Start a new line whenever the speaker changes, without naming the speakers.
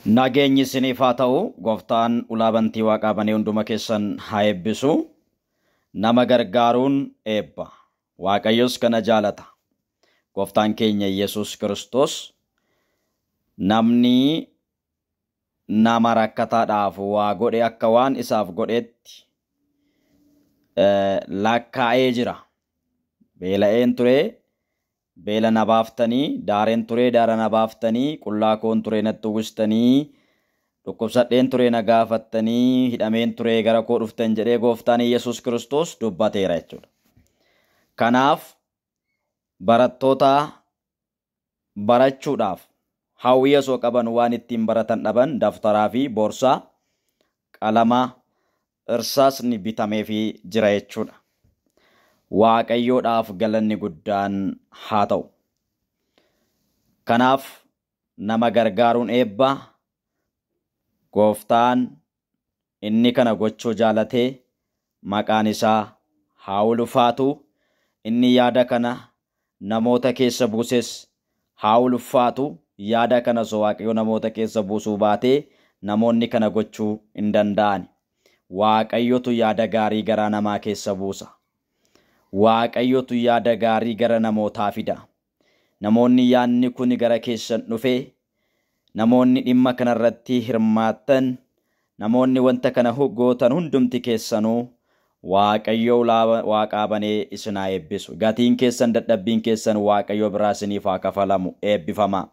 Nageenyi isiniif haa ta'u. Gooftaan ulaa bantii waaqaa banee hunduma keessan haa eebbisu. Nama gargaaruun eebba. Waaqayyos kana jaalata. Gooftaan keenya Yesuus Kiristoos namni nama rakkataadhaaf waa godhe akka waan isaaf godhetti lakkaa'ee jira. Beela'een ture, beela na baaftanii, daareen ture, daara na baaftanii, qullaa koon ture natti uwwistanii, dhukkubsadheen ture na gaafattanii, hidhameen ture gara koo dhuftan jedhee gooftaan Yesuus Kiristoos dubbateera jechuudha. Kanaaf barattoota barachuudhaaf hawwii osoo qaban waan ittiin baratan dhaban daftaraa fi boorsaa, qalama, irsaasni bitameefii jira jechuudha. Waaqayyoodhaaf galanni guddaan haa ta'u. Kanaaf nama gargaaruun eebba. Gooftaan inni kana gochuu jaalatee maqaan isaa haa ulfaatu. Inni yaada kana namoota keessa buuses haa ulfaatu. Yaada kana osoo Waaqayyo namoota keessa buusuu baatee namoonni kana gochuu hin danda'an. Waaqayyotu yaada gaarii garaa namaa keessa buusa. Waaqayyotu yaada gaarii gara namootaa fida. Namoonni yaadni kun gara keessan dhufe, namoonni dhimma kanarratti hirmaattan, namoonni wanta kana gootan hundumti keessanuu Waaqayyo ulaa waaqaa banee isin haa eebbisu. Gatiin keessan, dadhabbiin keessan Waaqayyo biraa isiniif haa kafalamu. Eebbifamaa.